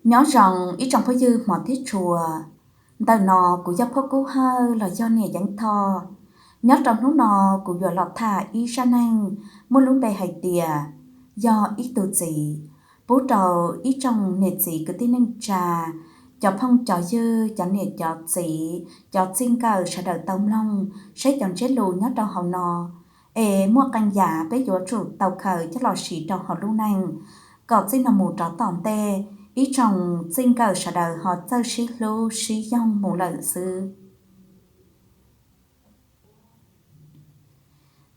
Nyob zoo ib tsoom phooj ywg hmov thiab tshua, ntawm no kuv yog Phoj Kub Hawj los yog niam Yeeb Thoj. Nyob rau hnub no kuv yuav los tham ib zaj neeg muaj lub npe hais tias yog ib tug txiv, pub rau ib tsoom niam txiv kwv tij neej tsa, cov phooj cov ywg, cov niam cov txiv, cov txij nkawm sawv daws tau mloog saib cov ntsiab lus nyob rau hauv no es muaj qee yam peb yuav tsum tau khaws coj los siv rau hauv lub neej, kom txij no mus rov tom ntej ib tsoom txij nkawm sawv daws ho txawj sib hlub sib yoog mus lawm xwb.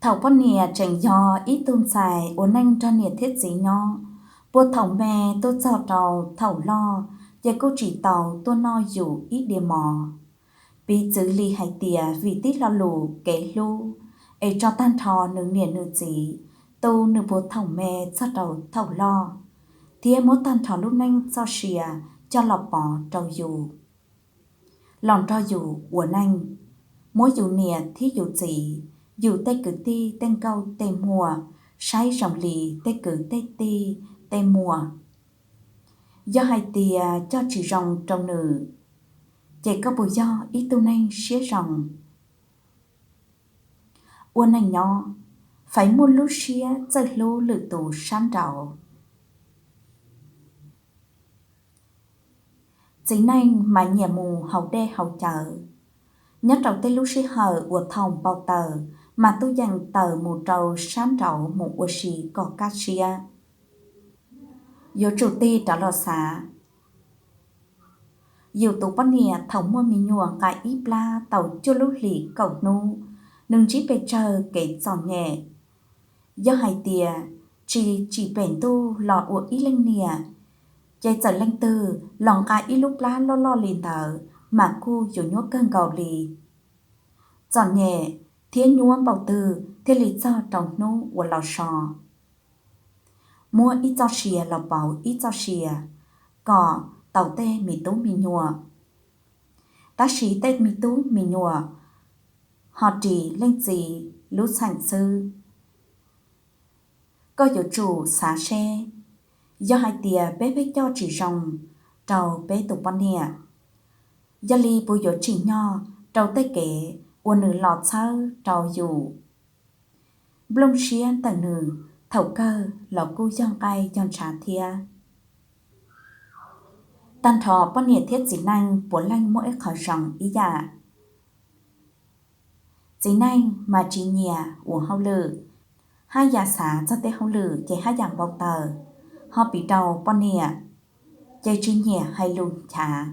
Thaum poj niam tseem yog ib tug ntxhais ua neej nrog niam thiab txiv nyob, puag thaum me tuaj txog rau thaum loj, ces kuj tsis tau tuaj noj yus ib diav mov. Piv txwv li hais tias vim tib lo lus kev hlub es tso tag nrho nws niam nws txiv tu nws puag thaum me txog rau thaum loj, thiab muab tag nrho lub neej txoj sia coj los pov rau yus, los nrog yus ua neej, muab yus niam thiab yus txiv, yus tej kwv tij tej nkauj tej muam saib zoo li tej kwv tej tij tej muam. Yog hais tias coj tsis zoo rau nws, ces koj puas yog ib tug neeg siab zoo? Ua neej nyob, feem muaj lub siab txawj hlub lwm tus sab nraud. Txiv neej mas nyiam mus haus dej haus cawv. Nyob rau tej lub sij hawm uas thaum npau taws mas tuaj yeem tawm mus rau sab nraud mus ua si kom kaj siab. Yuav tsum tig rov los xav, yus tus poj niam thaum muaj me nyuam nqa ib plab tau cuaj lub hlis kaum hnub, nws ntsib pes tsawg kev txom nyem. Yog hais tias tsis tsim pem ntuj los ua ib leej niam, ces txawm leej twg los nqa ib lub plab loj loj li ntawd mas kuj yuav nyuaj kawg nkaus li. Txom nyem thiab nyuaj npaum twg thiaj li txog rau hnub uas los so, muab ib txoj sia los pauv ib txoj sia kom tau tej me tub me nyuam. Tab sis tej me tub me nyuam ho ris leej txiv lub txheem xwb. Koj yuav tsum xav seb, yog hais tias peb pheej coj tsis zoo rau peb tus poj niam, yog li puas yuav tsim nyog rau tej kev uas nws los txhawb rau yus? Nplooj siab ntawm nws thaum kawg los kuj yog nqaij yog ntshav thiab. Tag nrho poj niam thiab txiv neej puav leej muaj ib qho zoo ib yam. Txiv neej mas tsis nyiam ua hauj lwm, haj yam xav txog tej hauj lwm ces haj yam npau taws, ho piv rau poj niam ces tsis nyiam hais lus nchav.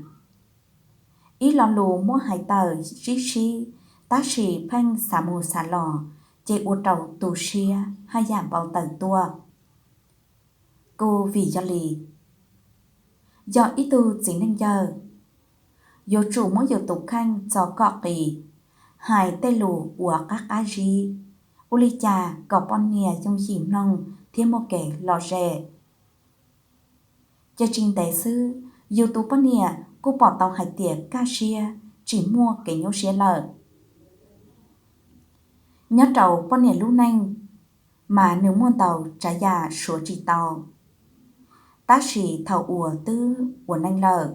Ib lo lus muab hais tawm sib sib, tab sis pheej xav mus xav los, ces ua rau tu siab haj yam npau taws tuaj. Kuj vim yog li, yog ib tug txiv neej yawg, yuav tsum muab yus tus kheej txo kom qis, hais tej lus uas qab qab zib, ua li cas kom poj niam yooj yim mloog thiab muaj kev lom zem. Ces tsis ntev xwb, yus tus poj niam kuj pom tau hais tias kaj siab, tsis muaj kev nyuaj siab lawm. Nyob rau poj niam lub neej, mas nws muaj ntau tsav yam suav tsis tau. Tab sis thaum uas twb ua neej lawm,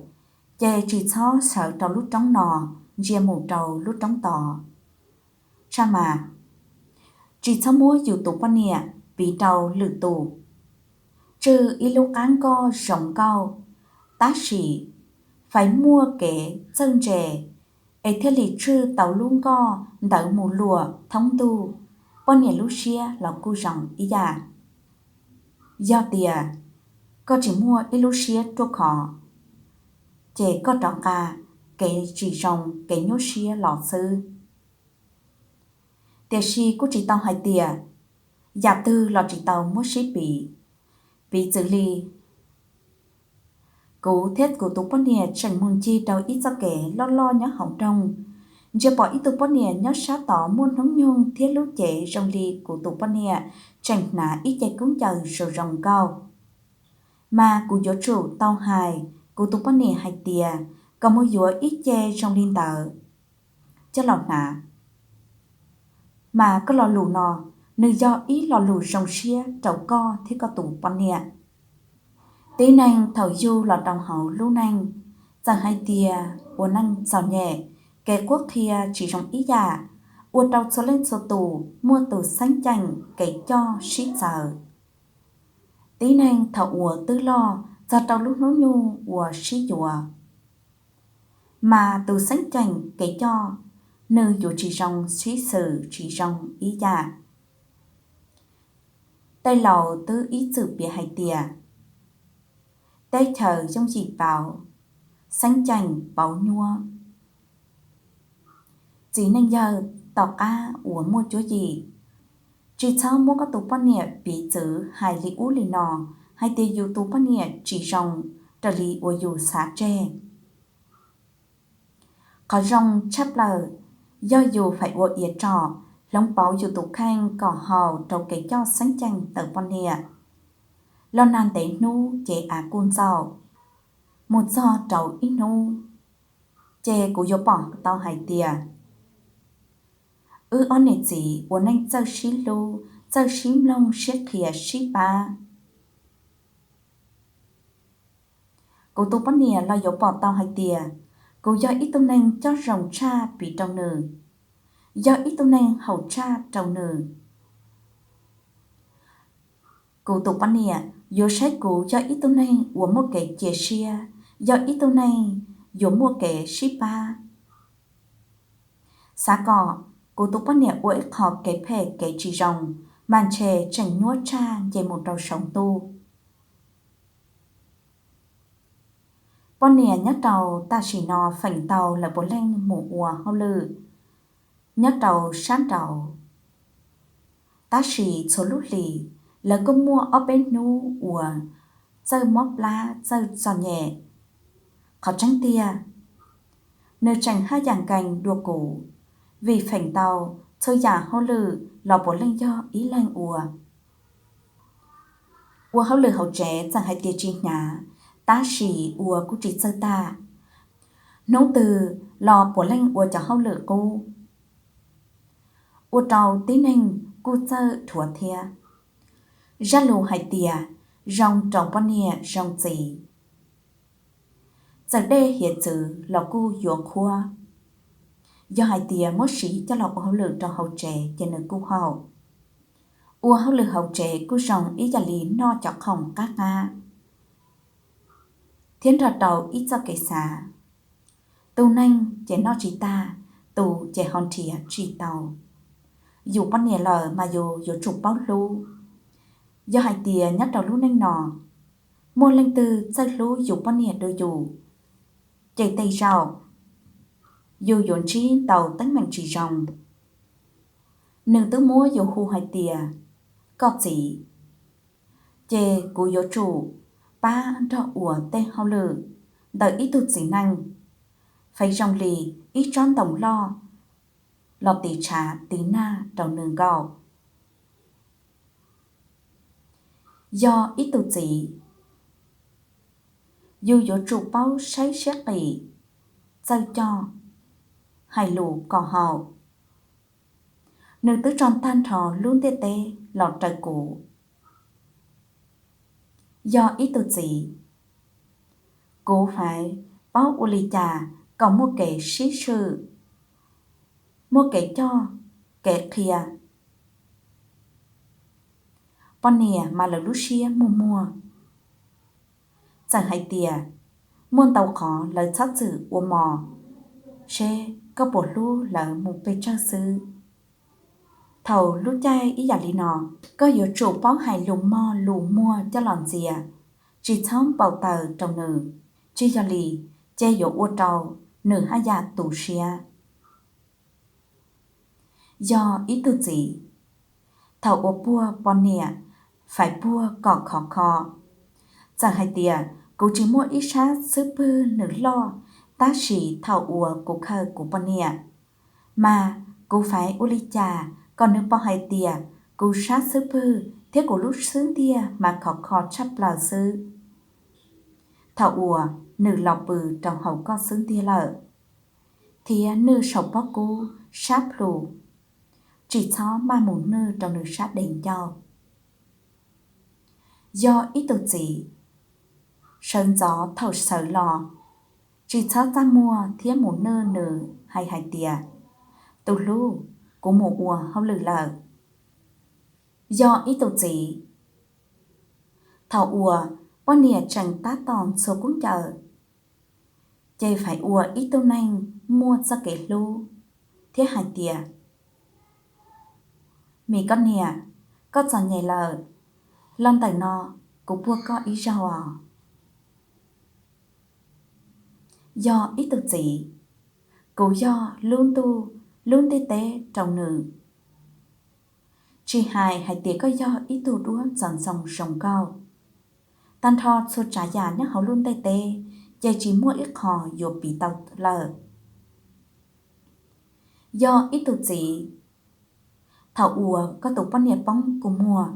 ces tsis txhob sawv rau lub roob no ntsia mus rau lub roob tod. Tshaj mas, tsis txhob muab yus tus poj niam piv rau lwm tus. Tswj ib lub qab nkoj zoo nkauj, tab sis feem muaj kev txawj ntse, es thiaj li tswj tau lub nkoj ntawd mus luam thoob ntuj, poj niam lub siab los kuj zoo ib yam. Yog tias koj tsis muaj ib lub siab ruaj khov, ces koj rov nqa kev tsis zoo kev nyuaj siab los xwb. Tiam sis kuj tsis tau hais tias yam twg los tsis tau muab sib piv. Piv txwv li, kuv thiab kuv tus poj niam tseem mus ncig rau ib txoj kev loj loj nyob hauv nroog, ntsia pom ib tug poj niam nyob sab tod muaj hnub nyoog thiab lub cev zoo li kuv tus poj niam tseem hnav ib ce kub ncaws zoo zoo nkauj. Mas kuv yuav tsum tau hais kuv tus poj niam hais tias kom mus yuav ib ce zoo li ntawd coj los hnav. Mas koj lo lus no, nws yog ib lo lus zoo siab rau koj thiab koj tus poj niam. Tib neeg thaum yug los rau hauv lub neej, txawm hais tias ua neej txom nyem, kev qhuab qhia tsis zoo ib yam, ua rau txhua leej txhua tus muaj tus xeeb ceem kev coj sib txawv. Tib neeg thaum uas twb loj txog rau lub hnub nyoog uas sib yuav, mas tus xeeb ceem kev coj nws yuav tsis zoo sib xws tsis zoo ib yam. Tej laus twb ib txwm piav hais tias, teb chaws yooj yim pauv, xeeb ceem pauv nyuab. Txiv neej yawg tom qab uas muaj cuab yim, tsis txhob muab koj tus poj niam piv txwv hais li ub li no, hais tias yus tus poj niam tsis zoo raws li uas yus xav tseg. Qhov zoo tshaj plaws yog yus faim ua iav tsom, hloov pauv yus tus kheej kom haum rau kev coj xeeb ceem ntawm poj niam. Los nag ntev hnub ces av kuj ntxaum, mus txog rau ib hnub, ces kuv yuav pom tau hais tias wb ob niam txiv ua neej txawj sib hlub, txawj sib mloog, sib qhia, sib pab. Kuv tus poj niam los yuav pom tau hais tias kuv yog ib tug neeg coj zoo tshaj piv rau nws, yog ib tug neeg haum tshaj rau nws. Kuv tus poj niam yuav saib kuv yog ib tug neeg uas muaj kev cia siab, yog ib tug neeg yuav muaj kev sib pab. Xav kom kuv tus poj niam ua ib qho kev phem kev tsis zoo, mas ntshe tseem nyuaj tshaj nce mus rau saum ntuj. Poj niam nyob rau tam sim no feem ntau lawv puav leej mus ua hauj lwm nyob rau sab nraud, tab sis txhua lub hlis lawv kuj muaj ob peb hnub uas txawj mob plab txawj txom nyem. Qhov tseeb tiag, nws tseem haj yam nkees dua kuv, vim feem ntau txhua yam hauj lwm los puav leej yog ib leeg ua. Ua hauj lwm hauv tsev txawm hais tias tsis hnyav, tab sis ua kuj tsis txawj tag. Hnub twg los puav leej ua cov hauj lwm qub, ua rau tib neeg kuj txawj dhuav thiab. Zaj lus hais tias zoo rau poj niam zoo txiv, txawm dej hiav txwv los kuj yuav qhuav. Yog hais tias muab siv coj los ua hauj lwm rau hauv tsev ces nws kuj haum. Ua hauj lwm hauv tsev kuj zoo ib yam li noj cov khoom qab qab thiab nrog rau ib txoj kev xav. Tus neeg ces noj tsis tag, tus ces ho nrhiav tsis tau. Yus poj niam lawm mas yus yuav tsum paub hlub. Yog hais tias nyob rau lub neej no, muaj leej twg txawj hlub yus poj niam dua yus, ces tej zaum yus yuav ntsib ntau teeb meem tsis zoo. Nws twb muab yus hu hais tias koj txiv, ces kuv yuav tsum pab nrog ua tej hauj lwm ntawm ib tug txiv neej, feem zoo li ib tsob ntoo loj los tiv tshav tiv nag rau nws nkaum. Yog ib tug txiv, yus yuav tsum paub saib siab qis, txawj coj, hais lus kom haum. Nws twb tso tag nrho lub ntiaj teb los raws kuv. Yog ib tug txiv, kuv faiv paub ua li cas kom muaj kev sib swm, muaj kev coj, kev qhia. Poj niam mas lawv lub siab muag muag, txawm hais tias muaj ntau qhov lawv txhob txwm ua mos, seb koj puas hlub lawv mus pes tsawg xwb. Thaum lub caij ib yam li no, koj yuav tsum paub hais lus mog lus muag coj los ntxias, tsis txhob npau taws rau nws, tsis yog li ces yuav ua rau nws haj yam tu siab. Yog ib tug txiv, thaum ua puag poj niam, faiv puag kom khov kho. Txawm hais tias kuv tsis muaj ib sab xub pwg nws loj, tab sis thaum uas kuv khaws kuv poj niam, mas kuv faiv ua li cas kom nws paub hais tias kuv sab xub pwg thiab kuv lub xub ntiag mas khov kho tshaj plaws xwb. Thaum uas nws los pw rau hauv koj xub ntiag lawm, thiab nws saum pob kub sab plhu, tsis txhob maj mus nwj rau nws sab dev ncauj. Yog ib tug txiv, sawv ntxov thaum sawv los, tsis txhob txaj muag thiab mus nwj nws hais hais tias, tus hlub, kuv mus ua hauj lwm lawm. Yog ib tug txiv, thaum uas poj niam tseem tab tom ntxhua kub ncaws, ces faib ua ib tug neeg muaj txoj kev hlub thiab hais tias, me koj niam, koj txom nyem lawm, los ntawm no kuv puag koj ib zaug os. Yog ib tug txiv, kuv yog lub ntuj lub ntiaj teb rau nws, tsis hais hais tias koj yog ib tug duab txaus ntxoo zoo nkauj. Tag nrho txhua tsav yam nyob hauv lub ntiaj teb, ces tsis muaj ib qho yuav piv tau lawm. Yog ib tug txiv, thaum uas koj tus poj niam poob kua muag,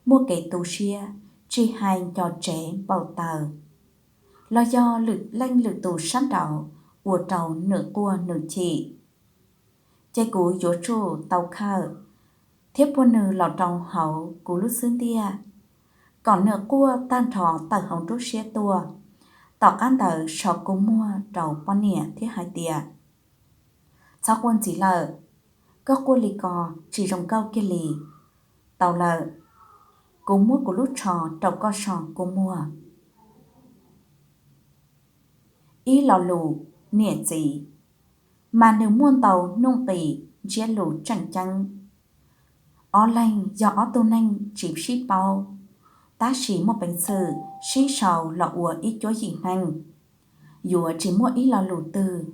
muaj kev tu siab, tsis hais nco tsev npaum taws, los yog lwm leej lwm tus sab nraud ua rau nws quaj nws chim, ces kuv yuav tsum tau khawm thiab puag nws los rau hauv kuv lub xub ntiag, kom nws quaj tag nrho tawm hauv nruab siab tuaj. Tom qab ntawd so kua muag rau poj niam thiab hais tias, txhob quaj ntxiv lawm, koj quaj li ko tsis zoo nkauj kiag li. Tau lawm, kuv muab kuv lub tsho rau koj so kua muag. Ib lo lus niam txiv, mas nws muaj ntau nuj nqis ntsiab lus tseem ceeb. Ob leeg yog ob tug neeg tsis sib paub, tab sis muaj peev xwm sib sau los ua ib cuab yim neeg, yuav tsis muaj ib lo lus twg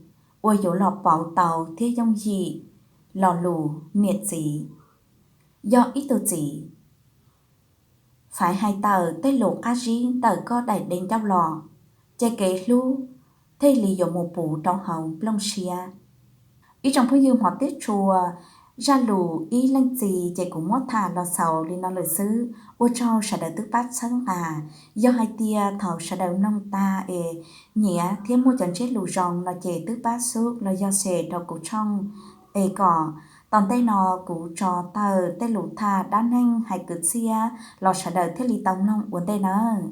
uas yuav los pauv tau thiab yooj yim lo lus niam txiv. Yog ib tug txiv, faib hais tawm tej lus qab zib ntawm koj daim de ncauj los, ces kev hlub thiaj li yuav mus puv rau hauv nplooj siab. Ib tsoom phooj ywg hmov thiab tshua, zaj lus ib leej txiv ces kuv muab tham los xaus li no lawm xwb. Ua tsaug sawv daws twb pab txhawb nqa. Yog hais tias thaum sawv daws mloog tag es nyiam thiab muaj cov ntsiab lus zoo no ces twb pab sub los yog share rau kuv tshooj, es kom tom ntej no kuv tso tawm tej lus tham dab neeg hais kwv txhiaj los sawv daws thiaj li tau mloog ua ntej nawb.